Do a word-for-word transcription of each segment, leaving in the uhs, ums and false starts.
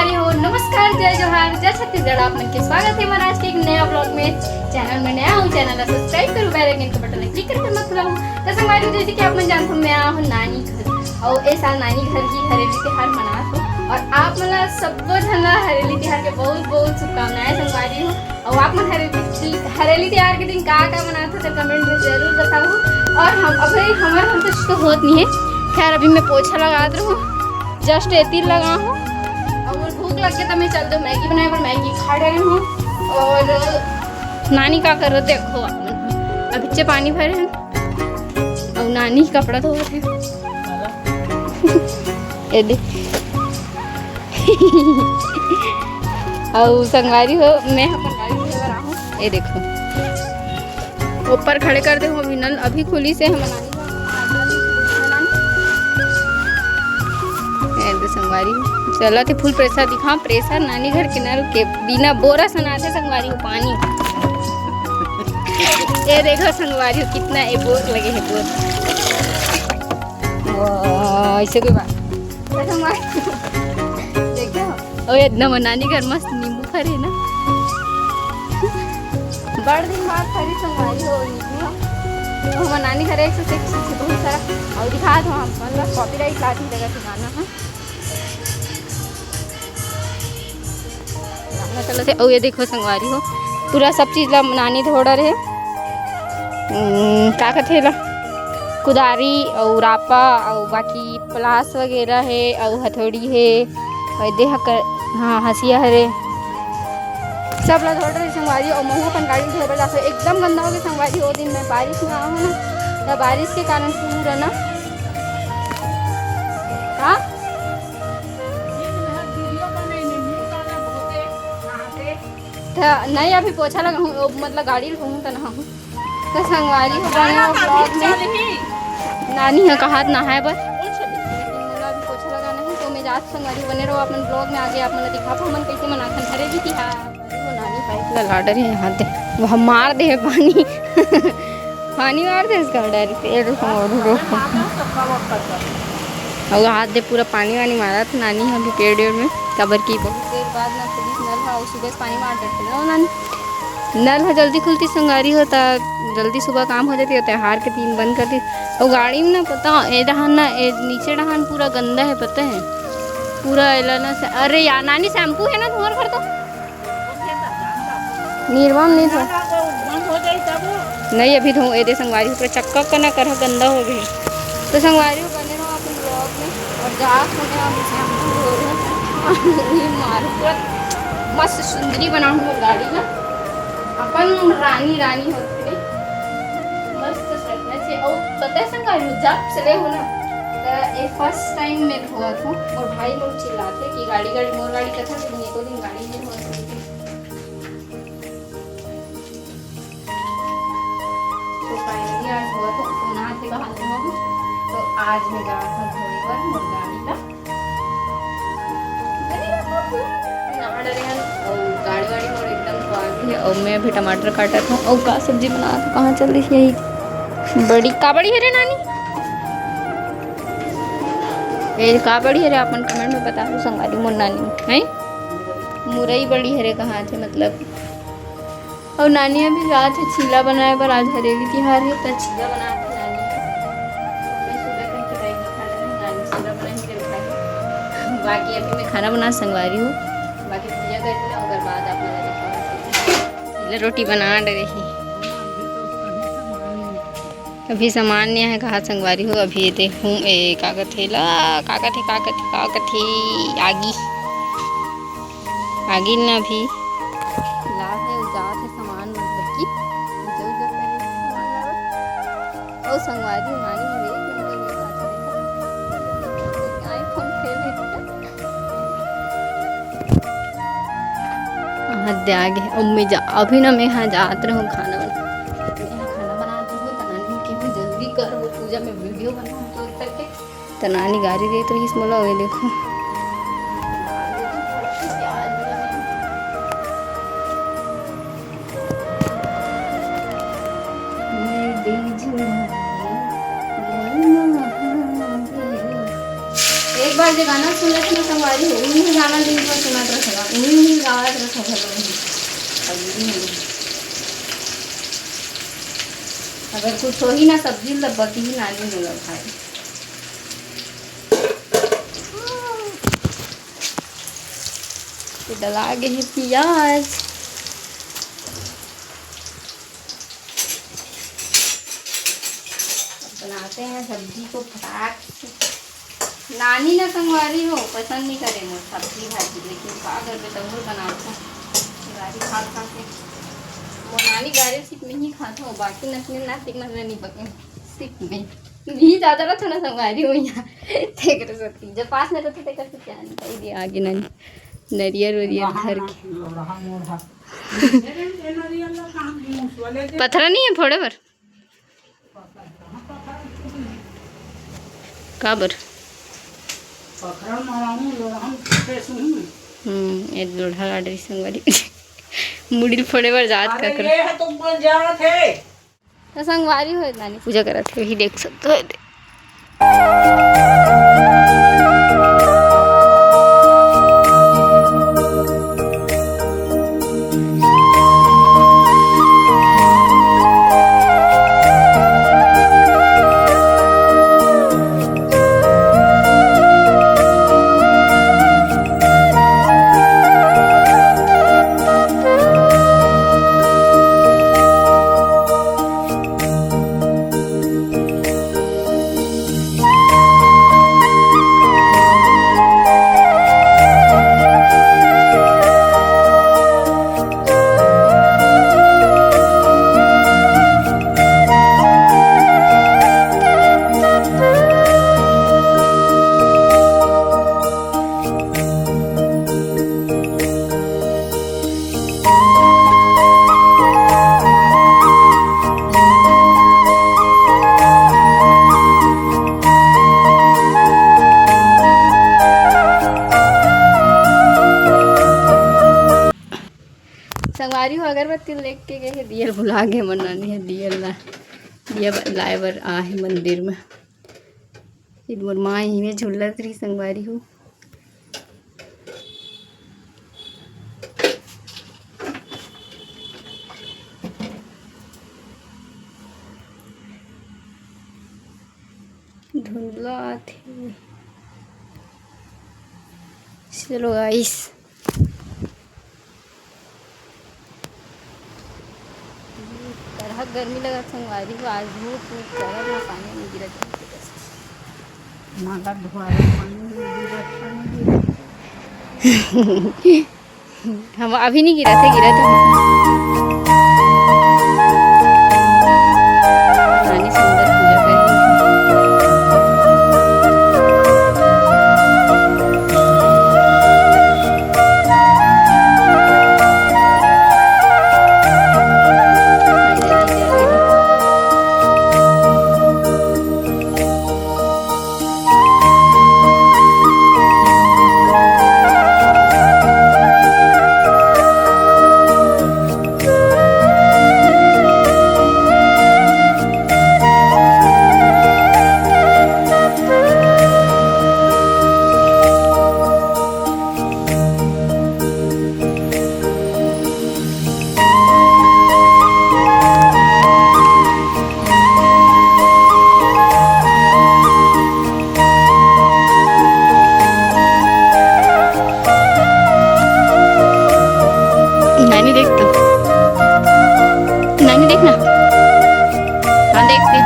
हो, नमस्कार, जय जोहार, जय छत्तीसगढ़। आप मन के स्वागत है हमारे आज के एक नया ब्लॉग में। चैनल में नया हूँ, चैनल ला सब्सक्राइब करूँ, बेल आइकन के बटन ला क्लिक करके मत भुलाहू। तो संगवारी हो, जैसे कि आप मन जानत हो, मैं आ हूँ नानी घर, और ए साल नानी घर ही हरेली तिहार मनात हूँ, और आप मन ला सब्बो झन ला हरेली तिहार के बहुत बहुत शुभकामनाएं संगवारी हो। और आप मन हरेली, हरेली तिहार के दिन का का मनात हो, तो कमेंट में जरूर बताहू। और हम अभी हमारे घर कुछ तो होत नहीं है, खैर अभी मैं पोछा लगात रहूँ, जस्ट एती लगा हूँ। और भूख लग के तो मैं चल दो मैगी बनाए, पर मैगी खा रहे हूँ। और नानी का करो देखो, आप मन अभी चे पानी भरे हैं, और नानी कपड़ा धोवत है। ये दे। और संगवारी हो, मैं अपन गाड़ी धोए बर आहूँ। ये देखो, ऊपर खड़े कर दे हो, अभी नल अभी खुली से हम नानी घर। ये दे संगवारी हो, चला थे फुल प्रेशर दिखा, प्रेशर नानी घर के नल के बिना बोरा सनाथे संगवारी हो पानी। ये देखो संगवारी हो, कितना ये बोर लगे है, बोर। वाह, ऐसे कोई बात। देखो, ओ, इतना नानी घर मस्त नींबू फरे ना। बड़ दिन बाद फरी संगवारी हो नींबू ह। तो हम नानी घर एक से एक चीज बहुत सारा और दिखा दो हम, मतलब कॉपीराइट लागी जगह से गाना है। गाना चलत है। और ये देखो संगवारी हो, पूरा सब चीज ला नानी धोड़ा रहे। हम्म, का कथे ला, कुदारी और रापा और बाकी प्लास वगैरह है और हथौड़ी है और देह कर, हाँ, हंसिया हरे, सब ला धोड़ रहे संगवारी। और महू अपन गाड़ी धोए बर जाते, एकदम गंदा हो गया संगवारी। वो दिन मैं बारिश में आऊँ ना, तो बारिश के कारण पूरा ना, हाँ, तो नहीं अभी पोछा लगा हूँ, मतलब गाड़ी लगाऊँ तो ना हूँ। तो संगवारी हो बने हो ब्लॉग में। नानी ह कहात नहाए बर, लेकिन मोला अभी पोछा लगाना है, तो मैं जात संगवारी बने रहो अपन ब्लॉग में। आगे आप मन दिखा हमन कैसे मनाथन हरेली तिहार। वो नानी पाइप ला लाडर है, हाथ दे, वो हम मार दे है पानी। पानी मार दे इसका डायरेक्ट। ये रुको, रुको, रुको। और हाथ दे पूरा पानी वानी मारा था नानी हम भी पेड़ वेड़ में, काबर की बहुत देर बाद ना खुली नल हा, और सुबह से पानी मार देते ना नानी। नल ह जल्दी खुलती संगवारी हो, त जल्दी सुबह काम हो जाती, त्योहार के दिन बंद कर दी। और गाड़ी में ना पता, ए डहान ना, ए नीचे डहान पूरा गंदा है, पता है, पूरा एला ना से, अरे यार नानी, शैम्पू है ना तुम्हारे घर तो? निर्मम नहीं था। नहीं, अभी धो, ए दे संगवारी, ऊपर चक्का का ना करह, गंदा हो गए। तो संगवारी बने रहो अपन ब्लॉग में। और जात हो गया, अभी शैम्पू हो रहे हैं। ये मारू पूरा मस्त सुंदरी बनाऊँ वो गाड़ी ना, अपन रानी रानी होती है। मस्त सजना से, और पता है संगवारी, जब चले हो ना, तो ये फर्स्ट टाइम मैं धोआ था। मोर भाई लोग चिल्लाते कि गाड़ी गाड़ी, मोर गाड़ी कथा, लेकिन एको दिन गाड़ी नहीं धोआ। तो फाइनली आज हुआ तो सोना के बाहर में हो, तो आज मैं जा रहा था धोए बर मोर गाड़ी का। नहा डरे हन, और गाड़ी वाड़ी मोर एकदम धोआ गई है। और मैं अभी टमाटर काटत हूँ। और का सब्जी बनात हूँ, कहाँ चल रही है यही बड़ी, का बड़ी है रे नानी? ये का बड़ी है रे, अपन कमेंट में बता दो संगवारी, मोर नानी है मुरई बड़ी है रे, कहाँ थे मतलब। और नानी अभी जात हे चीला बनाए बर, आज हरेली तिहार है, तो चीला बनात हे नानी। मैं सुबह कहीं के बैग खा लेना, नानी चीला बनाए के रखा है। बाकी अभी मैं खाना बना संगवारी हूँ, बाकी पूजा करके ना, ओकर बाद आप लोग दिखाऊंगी। चीला रोटी बना डरे ही। अभी सामान नहीं है कहा संगवारी हो, अभी ये देखूँ, ए, का कथे ला, का कथे, का कथे, का कथे, आगी। आगे ना भी लात हे, जात हे सामान, मतलब कि पूजा उजा करे सामान लावत। और संगवारी नानी हवे, तुम लोग ये बात नहीं करते। iPhone फेल है। हद आगे, अब मैं जा, अभी ना मैं यहाँ जात रहूँ खाना बना, मैं यहाँ खाना बनात रहूँ, तो नानी के मैं जल्दी कर वो पूजा में वीडियो बनाऊँ तो करके। त नानी गारी देत रहिस मोला, ओए देखो। एक बार जो गाना सुन लेते ना संगवारी हो, उन्हीं गाना दिन भर सुना उही, उही गावत रहिथे घलो उही। अभी नहीं। अगर कुछ होही ना सब्जी ल, बकही नानी मोला भाई। ये डला गे हे पियाज। अब बनाते हैं सब्जी को फटाक से। नानी ना संगवारी हो, पसंद नहीं करे मोर सब्जी भाजी, लेकिन का करबे, तभो बनाथों। गारी खा खा के। वो नानी गारी सिर्फ मैं ही खाथों, बाकी नतने ना सिक नतने नहीं पके। सिक में। भी ज्यादा रखो ना संगवारी हो यहाँ। तेकर सेती। जब पास में रहते, तेकर सेती आने का ही दिया आगे नानी। नरियर वरियर धर के। पथरा नहीं है फोड़े बर? काबर? हम्म, ए लोढ़ा लाडरी संगवारी। मुड़ी ल फोड़े बर जात अरे, ककरो। ये है तो बोल जात है। तो संगवारी हो, नानी पूजा करत हे, वही देख सकते हो। संगवारी हो, अगरबत्ती लेके गए हे, दिया ल भुला गे मन नानी हे, दिया ला, दिया ब-, लाए बर आ हे मंदिर में। ये मोर माँ इही में झुलत रही संगवारी हो। धुंधला आथे। चलो गाइस, करहक गर्मी लगत संगवारी हो, आज धूप, धूप करत ना, पानी नहीं गिरत। माला धुआरे पानी नहीं गिरत, पानी गिरत। हम अभी नहीं गिरत हे, गिरत हे। नानी सुंदर पूजा कर रही है। नानी देख तो, नानी देख ना। हाँ, देख, देख।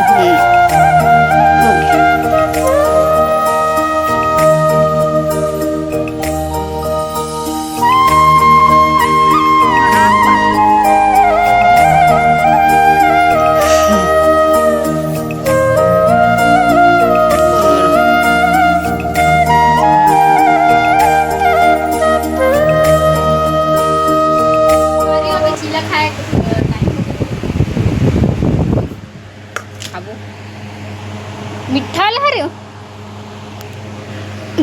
हम्म, हो गया। अरे, अभी चीला खाए के time खाबो। मिठा ला रे।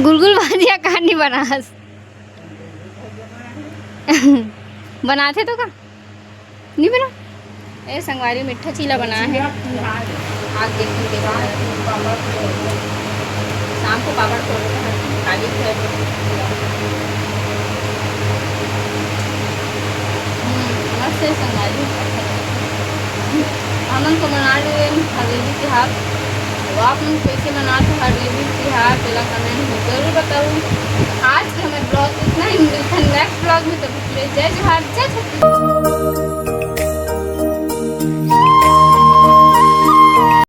गुलगुल भाजिया कहानी बनास। बनाथे तो का? नहीं बना? ए संगवारी मिठा चीला बना है। आज देखिए, देखिए। शाम को पापड़ फोड़ रहे हैं, खाली घर। हम्म, मस्त है संगारी। हमन तो मना डरेन हरेली तिहार। तो आप मन कैसे मनात हो हरेली तिहार, तेला कमेंट में जरूर बताओ। आज के हमारे ब्लॉग इतना ही, मिलते हैं नेक्स्ट ब्लॉग में। तब तक के लिए जय जोहार, जय छत्तीसगढ़।